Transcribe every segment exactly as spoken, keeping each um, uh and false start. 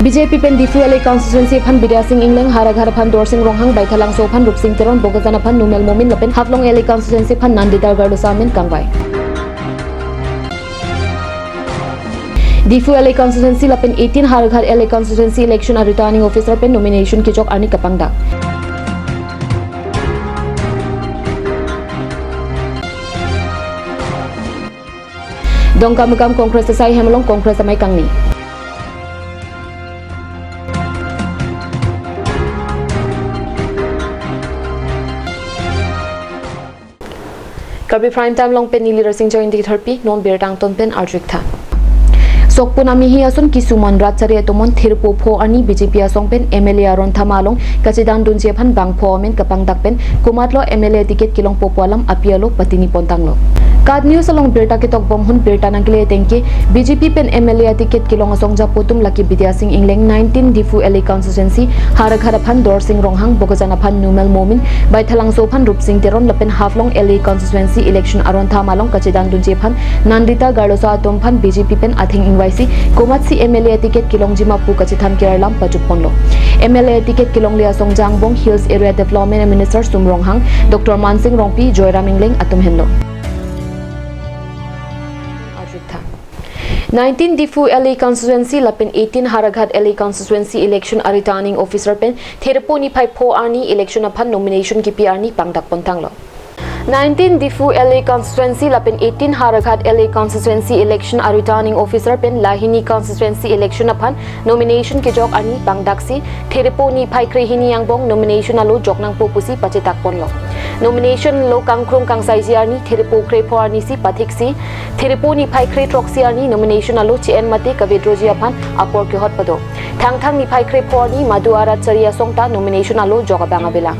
B J P pen Diphu L A constituency aphan Bidya Sing Engleng, Howraghat aphan Dorsing Ronghang, Baithalangso aphan Rupsing Teron, Bokajan aphan Numel Momin lapen Haflong L A constituency aphan Nandita Garlosa amen kangvai. Diphu L A constituency lapen eighteen Howraghat L A constituency election a returning officer pen nomination kejok arni kapangdak. Dongkamukam Congress asai hem along Congress amei kangni. Karbi Prime Time along pen neli Rasinja Ingti Tharpi, non birta angton pen arju-ik tha. Sokpun amihi ason kisuman rat chari atum on Thirpo pho arni B J P asong pen M L A aron thama along kachedandunji aphan bang pho amen kapangdak pen komatlo M L A ticket kelongpo pu alam api alo patini pontanglo. KAT News along birta ketok bom ahut birta nangkele ateng ke B J P pen M L A ticket kelong asong japo atum lake Bidya Sing Engleng, nineteen Diphu L A constituency, Howraghat aphan Dorsing Ronghang, Bokajan aphan Numel Momin, Baithalangso aphan Rupsing Teron lapen Haflong L A constituency election aron thama along kachedandunji aphan Nandita Garlosa atum aphan B J P pen atheng ingvaisi komatsi M L A ticket kelongji ma pu kachethan ke-arlam pajut ponlo. M L A ticket kelongle asong ja angbong Hills Area Development Minister Sum Ronghang, Doctor Mansing Rongpi, Joyram Engleng atum henlo. Arju-ik tha. Nineteen Diphu L A constituency lapen eighteen Howraghat L A constituency election a returning officer pen Thirpo niphai pho arni election aphan nomination kipi arni pangdak pontanglo. Nineteen Diphu L A constituency lapen eighteen Howraghat L A constituency election a returning officer pen lahini constituency election aphan nomination kejok arni pangdaksi Thirpo niphai krehini angbong nomination alo jok nangpo pusi pachetak ponlo. Nomination alo kangkrung kangsaiji arni Thirpo krepho arnisi pathiksi Thirpo niphai krethrok si arni nomination alo che-en mate ka-withdrawji aphan apor kehot pado. Thangthang niphai krepho arni madu arat chari asong ta nomination alo jok abang avelang.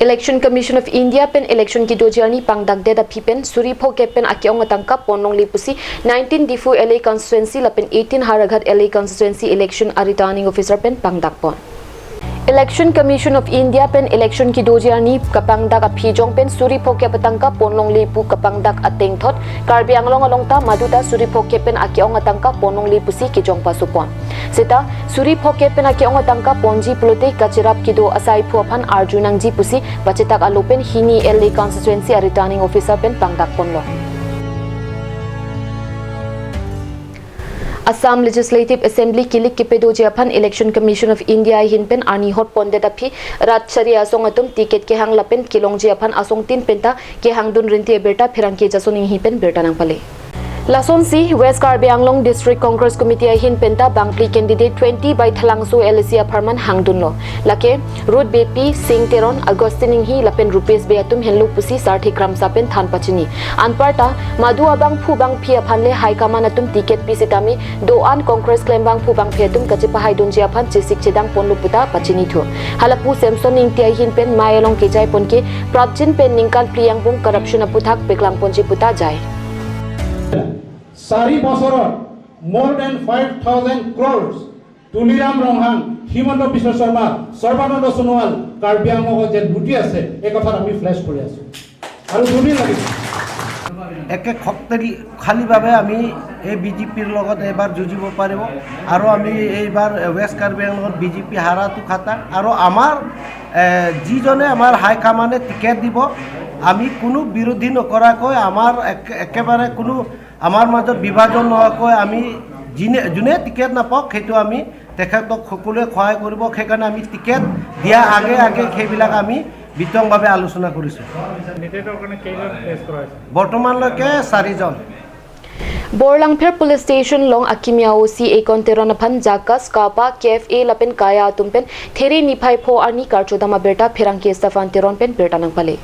Election Commission of India pen election kedoji arni pangdakdet aphi pen suri phokep pen ake-ong atangka ponlongle pusi nineteen Diphu L A constituency lapen eighteen Howraghat L A constituency election a returning officer pen pangdak pon. Election Commission of India pen election kedoji arni kapangdak aphi jong pen suri phokep atangka ponlongle pu kapangdak ateng thot Karbi Anglong along ta madu ta suri phokep pen ake-ong atangka ponlongle pusi kejong pasu pon. Seta suri phokep pen ake-ong atangka ponji pulote kacherap kedo asaiphu aphan arju nangji pusi pachetak alo pen hini L A constituency a returning officer pen pangdak ponlo. Assam Legislative Assembly kilik kepedoji aphan Election Commission of India ahin pen arni hot pondet aphi rat chari asong atum ticket kehang lapen kelongji aphan asongtin penta kehangdun rinti abirta pherangke Jason Enghi pen birta nangpale. Lasonsi West Karbi Anglong District Congress Committee ahin penta bangphli candidate twenty Baithalangso L A C apharman hangdunlo. Lake Ruth Beypi, Sing Teron, Augustine Enghi lapen Rupesh Bey atum henlo pusi Sarthe Kramsa pen than pachini. Anparta madu abangphu bangphi aphan le high command atum ticket pi sitame do-an Congress klembangphu bangphi atum kachepahaidunji aphan chesik chedang ponlo puta pachinithu. Halapu Samson Ingti ahin pen mei along kejai pon ke prapjin pen ningkan phli angbong corruption aputhak peklang ponji puta jai. চাৰি বছৰত more than five thousand crores Tuliram ৰংহাং, হিমন্ত বিশ্ব শৰ্মা, সৰ্বানন্দ সোণোৱাল কাৰ্বি আংলঙত যে লুটি আছে, এই কথাত আমি ফ্লেশ কৰি আছো আৰু ধনী লাগিছে। একে শক্তিশালীভাৱে আমি এই বিজেপিৰ লগত এইবাৰ যুঁজিব পাৰিব আৰু আমি এইবাৰ ৱেষ্ট কাৰ্বি আংলঙত বিজেপি হাৰাটো খাটাং আৰু আমাৰ, এ, যিজনে আমাৰ হাই কমাণ্ডে টিকেট দিব, আমি কোনো বিৰোধী নকৰাকৈ আমাৰ এক-, একেবাৰে কোনো আমাৰ মাজত বিভাজন নোহোৱাকৈ আমি যিনে, যোনে টিকেট নাপাওক, সেইটো আমি তেখেতক সকলোৱে সহায় কৰিব। সেইকাৰণে আমি টিকেট দিয়া আগে আগে সেইবিলাক আমি বিতংভাৱে আলোচনা কৰিছোঁ। কেণ্ডিডেটৰ কাৰণে কেইজন প্লেচ কৰা হৈছে? বৰ্তমানলৈকে চাৰিজন। Borlangpher Police Station along akimi a-O C Ekon Teron aphan Jakas, Kapa, K F A lapen Kaya atum pen There niphai pho arni karchodam abirta pherangke Stephan Teron pen birta nangpale.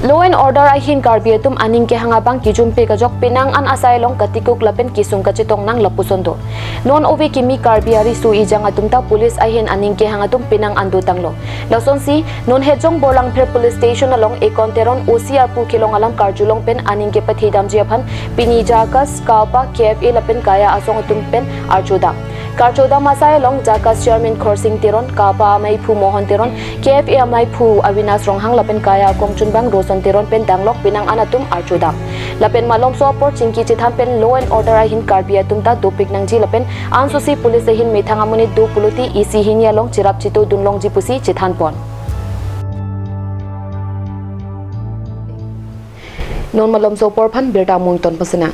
Law and order ahin Karbi atum aning kehang abang kijumpe kajok penang an asai along katikuk lapen kesung kachetong nang lapuson do. Non ove kimi Karbi ariso ejang atum ta police ahin aning kehang atum penang an dotanglo. Lasonsi non Hejong Borlangpher Police Station along Ekon Teron O C arpu kelong alam karjulong pen aning kepathe damji aphan pini Jakas, Kapa, K F A lapen Kaya asong atum pen archodam. Karchodam asai along JACAS Chairman Khorsing Teron, KAPA ameiphu Mohon Teron, K F A ameiphu Avinash Ronghang lapen KAYA akongchunbang Roson Teron pen danglok penang an atum archodam. Lapen malomso apor chingki chethan pen law and order ahin Karbi atum ta dopik nangji lapen ansose police ahin methang amonit do pulote isi hini along cherap cheto dunlongji pusi chethan pon. Non malomso apor aphan birta amung ton pasinang.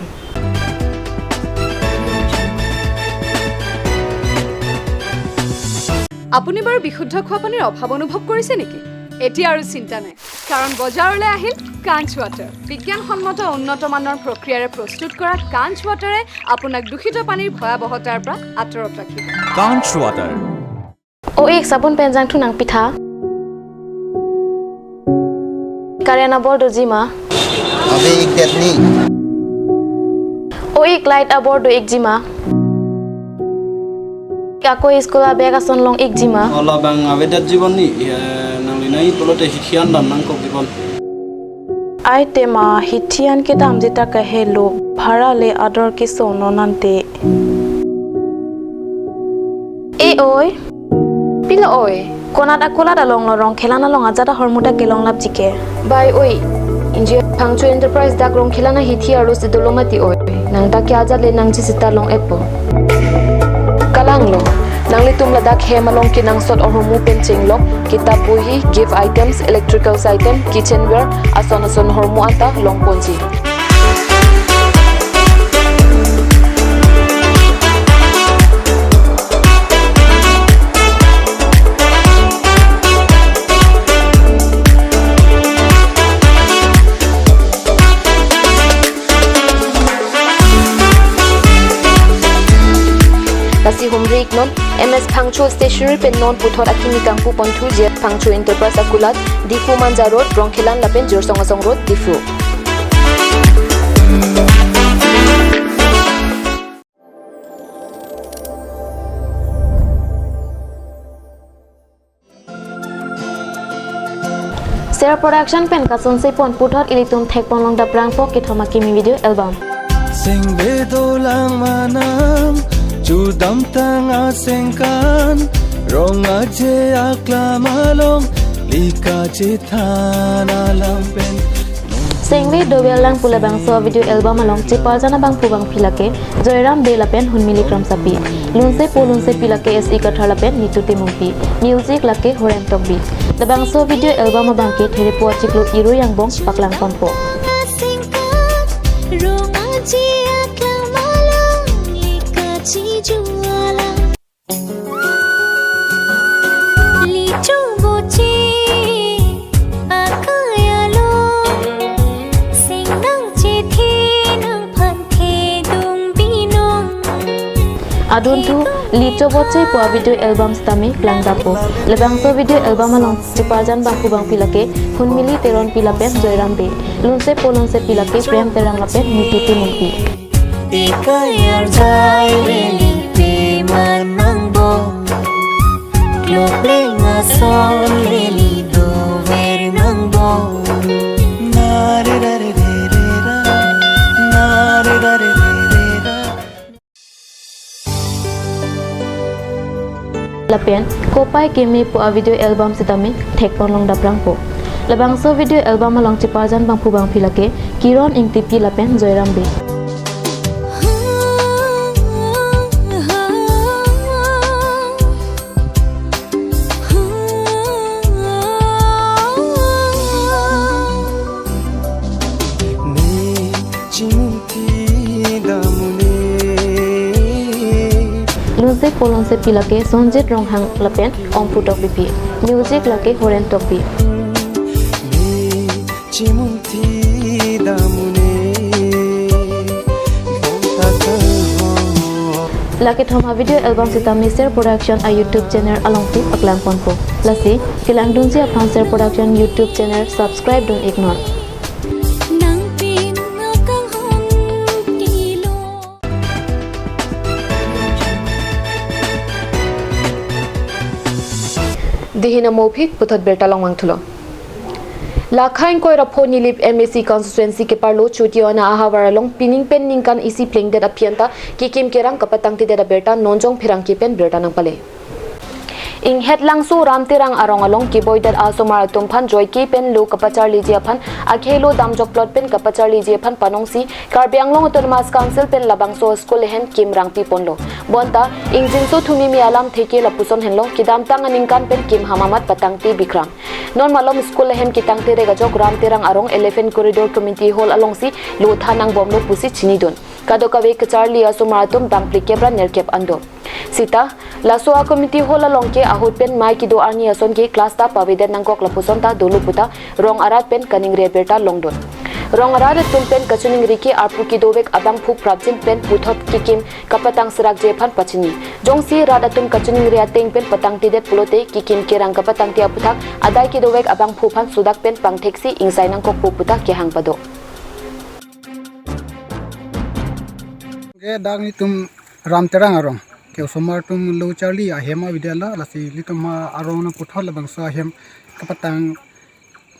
আপুনি বাৰু বিশুদ্ধ খোৱা পানীৰ অভাৱ অনুভৱ কৰিছে নেকি? এতিয়া আৰু চিন্তা নাই, কাৰণ বজাৰলৈ আহিল কাঞ্চ ৱাটাৰ। বিজ্ঞানসন্মত উন্নত মানৰ প্ৰক্ৰিয়াৰে প্ৰস্তুত কৰা কাঞ্চ ৱাটাৰে আপোনাক দূষিত পানীৰ ভয়াৱহতাৰ পৰা আঁতৰত ৰাখিব। Kanch Water. O ik sabun pen jangthu nangpitha. Current abor doji ma? Ave ik det ni. O ik light abor do ikji ma? Ako school abag ason long ikji ma? Ola bang avedet jibon ni, eh, nangli nai pulote hithi an dam nangkok jibon. Ai tema hithi an kedamji ta kahelo, bhara le ador keso non ante. E oi, pilo oi, konat akulat along lo Rongkhelan along ajat ahormu ta kelong lapji ke. Bai oi, inji Phangcho Enterprise dak Rongkhelan ahithi arlo si dolo mati oi. Nang ta ke ajat le nangji sita long-etpo. Kalang lo, nanglitum ladak hem along kenangsot ahormu pen chenglok, kitab bohi, gift items, electrical item, kitchenware, ason ason ahormu anta longponji. Lasi humri iknon, M S Phangcho Stationery pen non puthot akimi kangpu ponthu J S Phangcho Enterprise akulat, Diphu Manja Road, Rongkhelan lapen Jirsong Asong Road, Diphu. Ser Production pen kasonse pon puthot ilitum thekponlong daprangpo kethom akimi video album. Sengve dolang manam chudam tang asengkan rong aje aklam along lika chethan alam pen. Sengve dolang pu labangso video album along cheparjan abangphu bangphi lake Joyram Bey lapen Hunmili Kramsapi. Lunsepo lunsepi lake S E Kathar lapen Nitu Timungpi. Music lake Horen Tokbi. Labangso video album abangke Therepo achiklo Irui angbong paklang ponpo. Adunthu Licho Boche pu a video album sitame klangdampo. Labangso video album along cheparjan bangphu bangphi lake Hunmili Teronpi lapen Joyram Bey. Lunsepo lunsepi lake Prem Terang lapen Nitu Timungpi. Ikai arjai leli pe man nangbo. Klok leng ason leli dover nangbo. Lapen Kopai Keme pu a video album sitame thekponlong daprangpo. Labangso video album along cheparjan bangphu bangphi lake Kiron Ingtipi lapen Joyram Bey. Lunsepo lunsepi lake Sonjit Ronghang lapen Omphu Tokbipi. Music lake Horen Tokbi. Lake thom a video album sitame Ser Production a YouTube channel alongsi paklang ponpo. Lasi kelangdunji aphan Ser Production YouTube channel subscribe dun iknon. Dihina Mophi puthot birta longmang thulo. Lakha ingkoi ra pho Nilip M A C constituency keparlo Choti Ona ahavar along pining pen ningkan isi plengdet aphi anta kekim kerang kapatangtedet abirta Nonjong Pherangke pen birta nangpale. Inghet Langso Ram Terang arong along keboidet asomar atum aphan joike pen lo kapacharliji aphan akhei lo damjokplot pen kapacharliji aphan panongsi Karbi Anglong Autonomous Council pen labangso school ahem kim rangpi ponlo. Bonta, ingjinso thumi me alamthe ke lapuson henlo, kedamtang aningkan pen kim hamamat patangte bikram. Non malom school ahem ketangte rek ajok Ram Terang arong eleven corridor community hall alongsi lo than nangbomlo pusi chinidun. Kadokave kacharli asomar atum bang phlikep ra nerkep an do. Sita, laso a-community hall along ke ahut pen mei kedo arni ason ke class ta pavedet nangkok lapuson ta dolo puta rong arat pen kaningri abirta longdun. Rong arat atum pen kachiningri ke arpu kedovek abangphu prapjin pen puthot kekim kapatang serakji aphan pachini. Jongsi rat atum kachiningri ateng pen patangtedet pulote kekim kerang kapatangte aputhak adai kedovek abangphu aphan sudak pen pangtheksi ingsai nangkokpo puta kehang pado. Ke dak nelitum Ram Terang arong ke osomar atum lo charli ahem avedetlo, lasi nelitum ha arong nangputhot labangso ahem kapatang,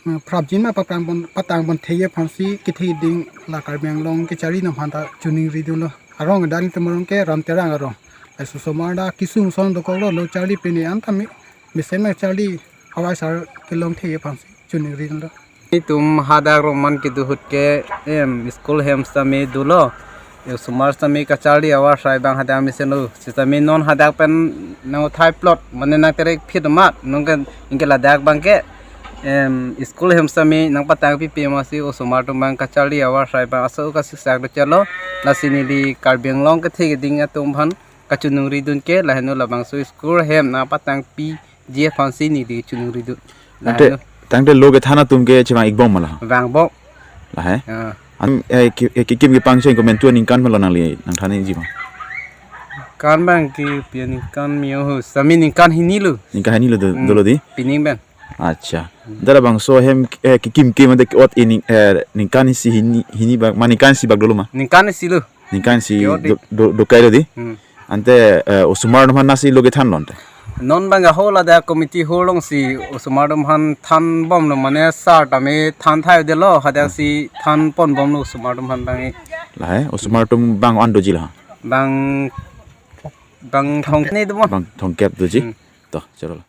mm, prapjin ma patang pon, patang ponthekji aphansi kethe ding la Karbi Anglong kacharli atum aphan ta chiningridunlo. Arong dak nelitum arong ke Ram Terang arong. Laso osomar dak kesung son dokoklo, lo charli pine an tame mesen ma charli ahavar asar kelong thekji aphansi chiningridunlo. Nelitum hadak rongman kedo ahut ke, em, school ahem sitame dolo. Osomar sitame kacharli ahavar asai abang hadak mesenlo. Sitame non hadak pen nangthai plot, mane nangterek phit amat. Non ke, anke ladak abang ke, em, school ahem sitame nangpatang pipe amatsi osomar atum abang kacharli ahavar asai abang aso kasiksak do chalo. Lasi neli Karbi Anglong kethe keding atum aphan kachiningridun ke lahenlo, labangso school ahem nangpatangpiji aphansi neli chiningridun. Tangte, lahenlo. Tangte lo kethan atum ke chevang-ikbom ma la? Vangbom. Lahai? Ah. An, eh, ke, eh, kekim kepangcheng komentu aningkan ma lo nangli nangthanji ma? Kan abang ke pi aningkan me ho, sitame ningkan hini lo. Ningkan hini lo do, hmm, dolo dei? Pining abang. Acha. Hmm. Dak labangso ahem, eh, kekim ke mate ke-ot ining, eh, ningkan isi hini, hini bak, ma ningkan isi bak dolo ma? Ningkan isi lo. Ningkan isi ke-ot dei. Do, do, dokai lo dei? Hmm. Ante, eh, osomar atum aphan nasi lo kethanlo ante? Non abang ke ho ladak committee hall alongsi osomar atum aphan thanbomlo, mane sir tame than thaidetlo, hadaksi than ponbomlo osomar atum aphan abang ke. Lahai, osomar atum bang an doji la? Bang, bang thong ne do mo. Bang thomkep doji? Hmm. To, chalo.